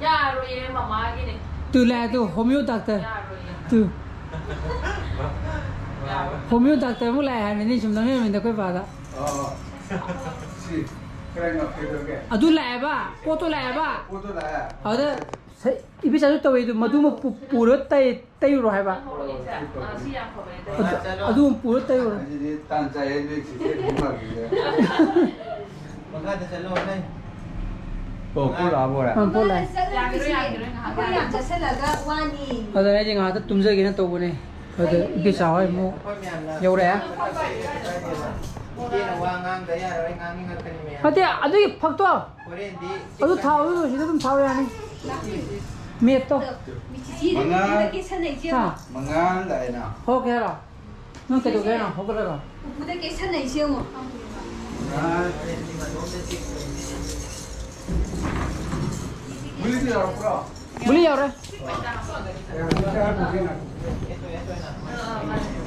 ꯌꯥꯔꯣꯏꯌꯦ, ꯃꯃꯥꯒꯤꯅꯦ꯫ ꯇꯨ ꯂꯥꯛꯑꯦ, ꯇꯨ ꯍꯣꯃꯤꯌꯣ ꯗꯣꯛꯇꯔ꯫ ꯌꯥꯔꯣꯏꯌꯦ꯫ ꯇꯨ꯫ ꯌꯥꯔꯣꯏ꯫ ꯍꯣꯃꯤꯌꯣ ꯗꯣꯛꯇꯔ ꯑꯃꯨꯛ ꯂꯥꯛꯑꯦ ꯍꯥꯏꯕꯅꯤ, ꯁꯨꯝ ꯅꯝꯃꯝꯃꯤꯅ ꯑꯩꯈꯣꯏ ꯄꯥꯗ꯫ ꯑꯣ꯫ ꯁꯤ ꯀꯔꯥꯏꯅꯣ? ꯀꯩꯗꯧꯔꯒꯦ? ꯑꯗꯨ ꯂꯥꯛꯑꯦꯕ, ꯄꯣꯠꯇꯣ ꯂꯥꯛꯑꯦꯕ꯫ ꯄꯣꯠꯇꯣ ꯂꯥꯛꯑꯦ? ꯑꯗꯨꯗ ꯁ-, ꯏꯕꯤꯆꯥꯁꯨ ꯇꯧꯋꯦ, ꯑꯗꯨ ꯃꯗꯨꯃ ꯄꯨ-, ꯄꯨꯔ ꯇꯩ-, ꯇꯩꯔꯨꯔꯣ ꯍꯥꯏꯕ꯫ ꯑꯥ, ꯁꯤ ꯌꯥꯝ ꯐꯕꯅꯦ꯫ ꯑꯗꯨ, ꯑꯗꯨ ꯑꯃꯨꯛ ꯄꯨꯔ ꯇꯩꯔꯨꯔꯣ꯫ ꯑꯗꯨꯗꯤ ꯇꯥꯟ ꯆꯥꯏꯌꯦ, ꯅꯣꯏ ꯆꯤꯆꯦ ꯑꯗꯨꯝ ꯂꯥꯛꯄꯤꯔꯦ꯫ ꯃꯈꯥꯗ ꯆꯠꯂꯣ, ꯅꯪ꯫ ꯑꯣ, ꯄꯣꯠ ꯂꯥꯛꯑꯕ ꯑꯣꯏꯔꯦ? ꯑꯥ, ꯄꯣꯠ ꯂꯥꯛꯑꯦ꯫ ꯌꯥꯈꯤꯔꯣꯏ, ꯌꯥꯈꯤꯔꯣꯏ, ꯉꯥꯏꯍꯥꯛ ꯑꯩꯈꯣꯏ ꯌꯥꯝ ꯆꯠꯁꯤꯜꯂꯒ ꯋꯥꯅꯤ꯫ ꯑꯗꯨꯅ ꯑꯩꯁꯦ ꯉꯥꯏꯍꯥꯛꯇ ꯇꯨꯝꯖꯒꯦꯅ ꯇꯧꯕꯅꯦ꯫ ꯑꯗ ꯏꯕꯤꯆꯥ ꯍꯣꯏ ꯑꯃꯨꯛ ꯌꯧꯔꯛꯑꯦ꯫ ꯏꯆꯦꯅ ꯋꯥ ꯉꯥꯡꯗ ꯌꯥꯔꯣꯏ, ꯉꯥꯡꯅꯤꯡꯉꯛꯀꯅꯤ ꯃꯌꯥꯝ꯫ ꯅꯠꯇꯦ, ꯑꯗꯨꯒꯤ ꯐꯛꯇꯣ꯫ ꯍꯣꯔꯦꯟꯗꯤ ꯑꯗꯨ ꯊꯥꯎ, ꯑꯗꯨ ꯁꯤꯗ ꯑꯗꯨꯝ ꯊꯥꯎ ꯌꯥꯅꯤ꯫ ꯃꯦꯠꯇꯣ꯫ ꯆꯤꯆꯦ, ꯃꯉꯥ꯫ ꯎꯄꯨꯗ ꯀꯦꯁꯟꯅꯩꯁꯦ ꯌꯦꯡꯉꯣ꯫ ꯍꯥ? ꯃꯉꯥ ꯂꯥꯛꯑꯦꯅ꯫ ꯍꯣ, ꯀꯩ ꯍꯥꯏꯔꯣ? ꯅꯪ ꯀꯩꯗꯧꯒꯦ ꯍꯥꯏꯅꯣ? ꯍꯧꯒꯠꯂꯒ꯫ ꯎꯄꯨꯗ ꯀꯦꯁꯟꯅꯩꯁꯦ ꯌꯦꯡꯉꯣ꯫ ꯃꯉꯥ꯫ ꯒꯨꯂꯤꯗꯤ ꯌꯥꯎꯔꯛꯄ꯭ꯔꯣ? ꯒꯨꯂꯤ ꯌꯥꯎꯔꯦ꯫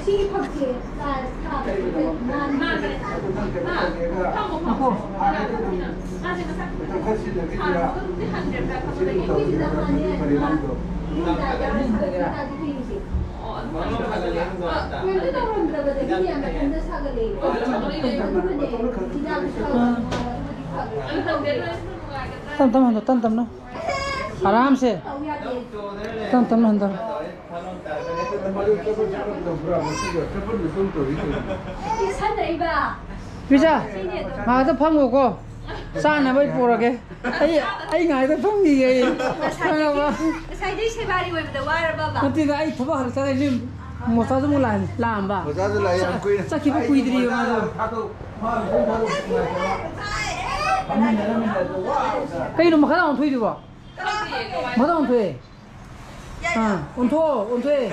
ꯁꯤꯒꯤ ꯐꯛꯁꯦ ꯁꯥꯏꯖ ꯇꯥꯗꯕꯤꯗ ꯅꯥꯟꯕ꯫ ꯉꯥꯏꯈꯣ꯫ ꯑꯩꯈꯣꯏꯁꯤꯗ ꯍꯥꯟꯅ ꯀꯩꯝꯇ ꯇꯧꯔꯝꯗꯕꯗꯒꯤꯅꯦ ꯃꯊꯟꯇ ꯁꯥꯒꯠꯂꯛꯑꯦ꯫ ꯑꯗꯨꯒꯅꯦ ꯍꯤꯗꯥꯛ ꯇꯞ ꯇꯞꯅ ꯍꯟꯗꯣ, ꯇꯞ ꯇꯞꯅ꯫ ꯑꯔꯥꯝꯁꯦ꯫ ꯇꯞ ꯇꯞꯅ ꯍꯟꯗꯣ꯫ ꯄꯤꯖꯥ, ꯉꯥꯏꯍꯥꯛꯇ ꯐꯝꯈꯣꯀꯣ꯫ ꯆꯥꯅꯕ ꯑꯩ ꯄꯨꯔꯒꯦ꯫ ꯑꯩ, ꯑꯩ ꯉꯥꯏꯍꯥꯛꯇ ꯐꯝꯈꯤꯒꯦ ꯑꯩ꯫ ꯈꯪꯉꯕ? ꯉꯁꯥꯏꯗꯒꯤ ꯁꯦꯕꯥꯔꯤ ꯑꯣꯏꯕꯗ ꯋꯥꯔꯕꯕ? ꯅꯠꯇꯦꯗ, ꯑꯩ ꯊꯕꯛ ꯍꯜꯂꯛꯇ ꯉꯥꯏꯔꯤ꯫ ꯃꯣꯆꯥꯁꯨ ꯑꯃꯨꯛ ꯂꯥꯛꯑꯝ-, ꯂꯥꯛꯑꯝꯕ꯫ ꯃꯣꯆꯥꯁꯨ ꯂꯥꯛꯑꯦ, ꯌꯥꯝ ꯀꯨꯏꯅ꯫ ꯆꯠꯈꯤꯕ ꯀꯨꯏꯗ꯭ꯔꯤꯕ ꯃꯥꯗꯣ꯫ ꯀꯩꯅꯣ ꯃꯈꯥꯗ ꯑꯣꯟꯊꯣꯛꯏꯗꯨꯕꯣ? ꯃꯈꯥꯗ ꯑꯣꯟꯊꯣꯛꯑꯦ꯫ ꯑꯥ, ꯑꯣꯟꯊꯣꯛꯑꯣ, ꯑꯣꯟꯊꯣꯛꯑꯦ꯫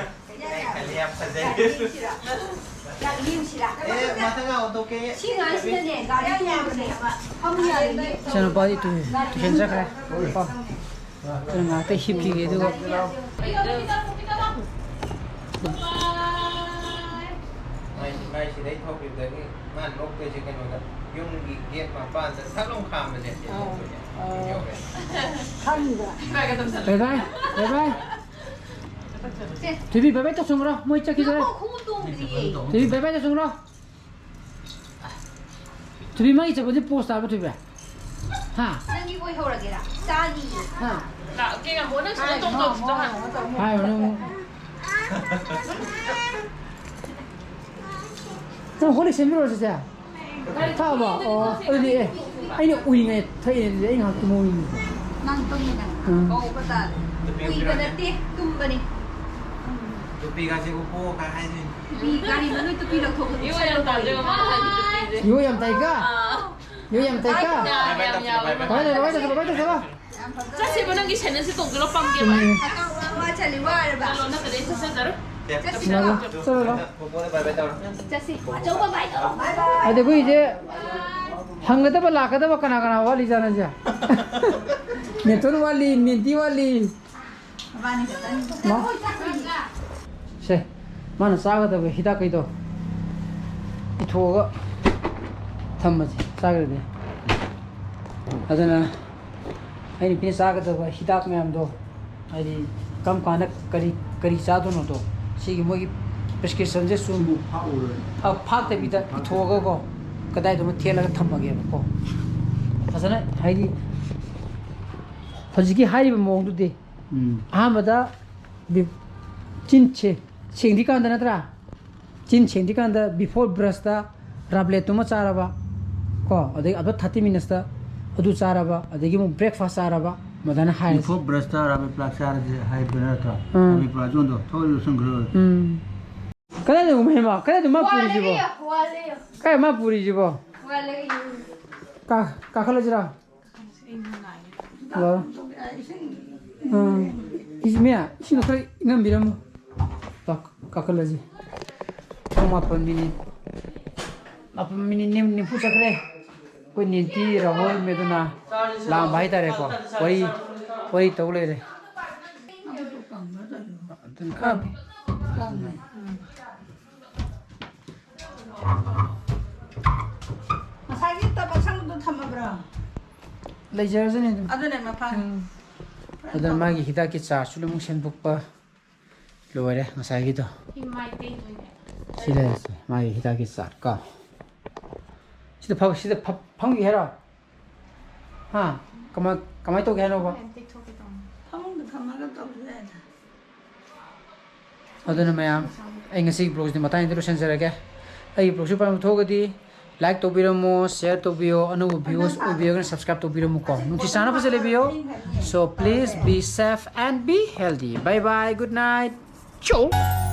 ꯁꯤ ꯉꯥꯏꯁꯤꯗꯅꯦ, ꯒꯥꯔꯤ ꯇꯣꯡꯕꯅꯦ꯫ ꯏꯆꯥꯅꯨꯄꯥꯗꯤ ꯇꯨ-, ꯇꯨꯏꯁꯟ ꯆꯠꯈ꯭ꯔꯦ꯫ ꯀꯣ꯫ ꯑꯗꯨꯅ ꯉꯥꯏꯍꯥꯛꯇ ꯍꯤꯞꯈꯤꯒꯦ, ꯑꯗꯨꯒ꯫ ꯃꯥꯏ, ꯃꯥꯏ ꯁꯤꯗꯩ ꯊꯣꯛꯈꯤꯕꯗꯒꯤ ꯃꯥꯅ ꯅꯣꯛꯇꯣꯏꯁꯦ ꯀꯩꯅꯣꯗ, ꯌꯨꯝꯒꯤ ꯒꯦꯠ ꯃꯄꯥꯟꯗ ꯊꯛ ꯂꯥꯎ ꯈꯥꯝꯕꯁꯦ꯫ ꯑꯧ꯫ ꯕꯥꯏ ꯕꯥꯏ, ꯕꯥꯏ ꯕꯥꯏ꯫ ꯊꯣꯏꯕꯤ, ꯕꯥꯏ ꯕꯥꯏ ꯇꯧꯁꯟꯈ꯭ꯔꯣ, ꯃꯣꯏ ꯆꯠꯈꯤꯗꯣꯔꯦ꯫ ꯉꯥꯏꯈꯣ, ꯈꯣꯡꯎꯞ ꯇꯣꯡꯗ꯭ꯔꯤꯌꯦ꯫ ꯊꯣꯏꯕꯤ, ꯕꯥꯏ ꯕꯥꯏ ꯇꯧꯁꯟꯈ꯭ꯔꯣ꯫ ꯊꯣꯏꯕꯤ, ꯃꯥꯒꯤ ꯆꯠꯄꯁꯦ ꯄꯣꯁ ꯇꯥꯕ, ꯊꯣꯏꯕꯤ? ꯍꯥ? ꯅꯪꯒꯤ ꯑꯣꯏꯍꯧꯔꯒꯦꯔꯥ? ꯆꯥꯅꯤꯌꯦ꯫ ꯍꯥ? ꯂꯥꯛꯀꯦ, ꯉꯥꯏꯈꯣ, ꯅꯪ ꯁꯤꯗ ꯇꯣꯡ ꯇꯧꯁꯤꯗꯣ ꯍꯥꯟꯅ꯫ ꯍꯥꯏꯔꯣ, ꯅꯪ ꯑꯃꯨꯛ꯫ ꯅꯪ ꯍꯣꯂꯤꯛ ꯁꯦꯝꯕꯤꯔꯣ, ꯁꯤꯁꯦ? ꯊꯛꯑꯕ? ꯑꯣ, ꯑꯗꯨꯗꯤ ꯑꯦ, ꯑꯩꯅ ꯎꯏꯉꯩ ꯊꯛꯏꯅꯦ, ꯑꯗꯨꯗꯤ ꯑꯩ ꯉꯥꯏꯍꯥꯛ ꯇꯨꯝꯍꯧꯔꯤꯅꯦ꯫ ꯅꯪ ꯇꯨꯝꯃꯤꯗꯅ ꯎꯝ꯫ ꯀꯧꯕ ꯇꯥꯔꯦ꯫ ꯎꯏꯕ ꯅꯠꯇꯦ, ꯇꯨꯝꯕꯅꯤ꯫ ꯇꯨꯄꯤꯒꯥꯁꯦ ꯎꯞꯄꯣ ꯀꯥꯏ ꯍꯥꯏꯗꯣꯏꯅꯤ꯫ ꯇꯨꯄꯤ ꯒꯥꯔꯤ ꯃꯅꯨꯡ ꯇꯨꯄꯤ ꯂꯧꯊꯣꯛꯄꯗꯤ ꯏꯑꯣ ꯌꯥꯝ ꯇꯥꯗꯣꯏꯕ ꯃꯥꯅ ꯍꯥꯏꯕ ꯇꯨꯄꯤꯁꯦ꯫ ꯏꯑꯣ ꯌꯥꯝ ꯇꯥꯏꯀ? ꯑꯥ꯫ ꯏꯑꯣ ꯌꯥꯝ ꯇꯥꯏꯀ? ꯌꯥꯝ, ꯌꯥꯝ, ꯌꯥꯝ, ꯌꯥꯝ꯫ ꯀꯃꯥꯏꯅ ꯇꯧꯁꯦ, ꯀꯃꯥꯏꯅ ꯇꯧꯁꯦ, ꯀꯃꯥꯏꯅ ꯇꯧꯁꯦ? ꯆꯠꯁꯦꯕ, ꯅꯪꯒꯤ ꯁꯦꯟꯗꯜꯁꯦ ꯇꯣꯡꯁꯤꯜꯂꯣ, ꯄꯝꯒꯦꯕ꯫ ꯎꯝ꯫ ꯋꯥ ꯆꯠꯂꯤ, ꯋꯥꯔꯕ? ꯆꯠꯂꯣ, ꯅꯠꯇ꯭ꯔꯗꯤ ꯑꯩ ꯆꯠꯆꯗꯔꯣ꯫ ꯆꯠꯁꯤ꯫ ꯆꯠꯂꯣ, ꯆꯠꯂꯣ꯫ ꯆꯠꯁꯤ꯫ ꯑꯆꯧꯕ ꯕꯥꯏ ꯇꯧꯔꯣ꯫ ꯕꯥꯏ ꯕꯥꯏ꯫ ꯑꯗ ꯑꯩꯈꯣꯏꯁꯦ ꯍꯪꯒꯗꯕ ꯂꯥꯛꯀꯗꯕ ꯀꯅꯥ ꯀꯅꯥ ꯋꯥꯠꯂꯤꯖꯥꯠꯅꯣ ꯁꯦ? ꯅꯦꯇꯣꯟ ꯋꯥꯠꯂꯤ, ꯅꯦꯟꯇꯤ ꯋꯥꯠꯂꯤ꯫ ꯃꯕꯥꯅꯤ ꯈꯛꯇꯅꯤ꯫ ꯃꯥ? ꯁꯦ, ꯃꯥꯅ ꯆꯥꯒꯗꯕ ꯍꯤꯗꯥꯛꯈꯩꯗꯣ ꯏꯊꯣꯛꯑꯒ ꯊꯝꯃꯁꯦ, ꯆꯥꯈ꯭ꯔꯗꯤ꯫ ꯑꯗꯨꯅ ꯑꯩ ꯅꯨꯄꯤꯅ ꯆꯥꯒꯗꯕ ꯍꯤꯗꯥꯛ ꯃꯌꯥꯝꯗꯣ, ꯍꯥꯏꯗꯤ ꯀꯔꯝ ꯀꯥꯟꯗ ꯀꯔꯤ, ꯀꯔꯤ ꯆꯥꯗꯣꯏꯅꯣꯗꯣ, ꯁꯤꯒꯤ ꯃꯣꯏꯒꯤ prescriptionꯁꯦ ꯁꯨꯝ ꯁꯤꯕꯨ ꯐꯥꯛꯎꯔꯣꯏ꯫ ꯐꯥ-, ꯐꯥꯛꯇꯕꯤꯗ ꯐꯥꯛꯇꯕꯤꯗ꯫ ꯏꯊꯣꯛꯑꯒꯀꯣ, ꯀꯗꯥꯏꯗꯅꯣ ꯊꯦꯠꯂꯒ ꯊꯝꯃꯒꯦꯕꯀꯣ꯫ ꯐꯖꯅ, ꯍꯥꯏꯗꯤ ꯍꯧꯖꯤꯛꯀꯤ ꯍꯥꯏꯔꯤꯕ ꯃꯑꯣꯡꯗꯨꯗꯤ ꯎꯝ꯫ ꯑꯍꯥꯟꯕꯗ ꯕꯤ-, ꯆꯤꯟ ꯁꯦ-, ꯁꯦꯡꯗ꯭ꯔꯤꯀꯥꯟꯗ ꯅꯠꯇ꯭ꯔꯥ? ꯆꯤꯟ ꯁꯦꯡꯗ꯭ꯔꯤꯀꯥꯟꯗ before brushꯇ ꯔꯥꯕ꯭ꯂꯦꯠꯇꯨꯃ ꯆꯥꯔꯕ ꯀꯣ, ꯑꯗꯩ after thirty minutesꯇ ꯑꯗꯨ ꯆꯥꯔꯕ, ꯑꯗꯒꯤ ꯑꯃꯨꯛ breakfast ꯆꯥꯔꯕ, ꯃꯗꯥꯅ ꯍꯥꯏꯔꯁꯤ꯫ Before brushꯇ ꯔꯥꯕ꯭ꯂꯦꯠ ꯄ꯭ꯂꯥꯛ ꯆꯥꯔꯁꯦ ꯍꯥꯏꯕ ꯅꯠꯇ꯭ꯔꯣ? ꯎꯝ꯫ ꯔꯥꯕ꯭ꯂꯦꯠ ꯄ꯭ꯂꯥꯛ ꯆꯣꯟꯗꯣ ꯊꯣꯛꯑ ꯌꯣꯠꯁꯟꯈ꯭ꯔꯣ꯫ ꯎꯝ꯫ ꯀꯗꯥꯏꯗꯅꯣ ꯃꯍꯦꯃ? ꯀꯗꯥꯏꯗꯅꯣ ꯃꯥ ꯄꯨꯔꯤꯁꯤꯕꯣ? ꯋꯥꯠꯂꯦ꯫ ꯀꯥꯏ ꯃꯥ ꯄꯨꯔꯤꯁꯤꯕꯣ? ꯋꯥꯠꯂꯦ꯫ ꯀꯥ-, ꯀꯥꯈꯠꯂꯁꯤꯔꯥ? ꯍꯜꯂꯣ? ꯑꯥ, ꯏꯁ-, ꯃꯌꯥ, ꯏꯁꯤꯡꯗꯣ ꯈꯔ ꯏꯪꯍꯟꯕꯤꯔꯝꯃꯣ꯫ ꯀꯥ-, ꯀꯥꯈꯠꯂꯁꯤ꯫ ꯄꯨꯡ ꯃꯥꯄꯟ minute, ꯃꯥꯄꯟ minute ꯅꯤꯝ-, ꯅꯤꯐꯨ ꯆꯠꯈ꯭ꯔꯦ꯫ ꯑꯩꯈꯣꯏ ꯅꯦꯟꯇꯤ, ꯔꯥꯍꯨꯜ, ꯃꯦꯗꯨꯅꯥ ꯂꯥꯛꯑꯝꯕ ꯍꯥꯏꯇꯥꯔꯦꯀꯣ꯫ ꯋꯥꯔꯤ, ꯋꯥꯔꯤ ꯇꯧ ꯂꯩꯔꯦ꯫ ꯑꯗꯨꯅ ꯈꯔ ꯉꯁꯥꯏꯒꯤ ꯇꯞ ꯑꯁꯪꯕꯗꯣ ꯊꯝꯃꯕ꯭ꯔꯣ? ꯂꯩꯖꯔꯖꯅꯤ ꯑꯗꯨꯝ꯫ ꯑꯗꯨꯅꯦ ꯃꯐꯝ꯫ ꯎꯝ꯫ ꯑꯗꯨꯅ ꯃꯥꯒꯤ ꯍꯤꯗꯥꯛꯀꯤ ꯆꯥꯔꯖꯁꯨ ꯂꯣꯏꯅꯃꯛ ꯁꯦꯝꯗꯣꯛꯄ ꯂꯣꯏꯔꯦ ꯉꯁꯥꯏꯒꯤꯗꯣ꯫ ꯁꯤ ꯃꯥꯏ ꯇꯩꯗꯣꯏꯅꯦ꯫ ꯁꯤ ꯂꯩꯔꯁꯦ ꯃꯥꯒꯤ ꯍꯤꯗꯥꯛꯀꯤ ꯆꯥꯔꯠ ꯀꯣ꯫ ꯁꯤꯗ ꯐ ꯁꯤꯗ ꯐ ꯐꯝꯈꯤ ꯍꯥꯏꯔꯣ? ꯍꯥ? ꯀꯃꯥꯏ ꯀꯃꯥꯏꯅ ꯇꯧꯒꯦ ꯍꯥꯏꯅꯣꯕ? ꯇꯩꯊꯣꯛꯀꯦ ꯇꯧꯅꯤ꯫ ꯐꯃꯨꯡꯗ ꯐꯝꯃꯒ ꯇꯧꯕ ꯌꯥꯏꯗ꯫ ꯑꯗꯨꯅ ꯃꯌꯥꯝ, ꯑꯩ ꯉꯁꯤꯒꯤ ꯕ꯭ꯂꯣꯛꯁꯤꯗꯤ ꯃꯇꯥꯡꯁꯤꯗ ꯂꯣꯏꯁꯤꯟꯖꯔꯒꯦ꯫ ꯑꯩꯒꯤ ꯕ꯭ꯂꯣꯛꯁꯤ ꯄꯥꯝꯕ ꯊꯣꯛꯑꯒꯗꯤ ꯂꯥꯏꯛ ꯇꯧꯕꯤꯔꯝꯃꯣ, ꯁꯤꯌꯔ ꯇꯧꯕꯤꯌꯣ, ꯑꯅꯧꯕ ꯚ꯭ꯌꯨꯁ ꯑꯣꯏꯕꯤꯔꯒꯅ ꯁꯕꯁꯀ꯭ꯔꯥꯏꯕ ꯇꯧꯕꯤꯔꯝꯃꯨꯀꯣ꯫ ꯅꯨꯡꯁꯤ ꯆꯥꯟꯅ ꯐꯖ ꯂꯩꯕꯤꯌꯣ꯫ So please be safe and be healthy. Bye bye, good night. Ciao.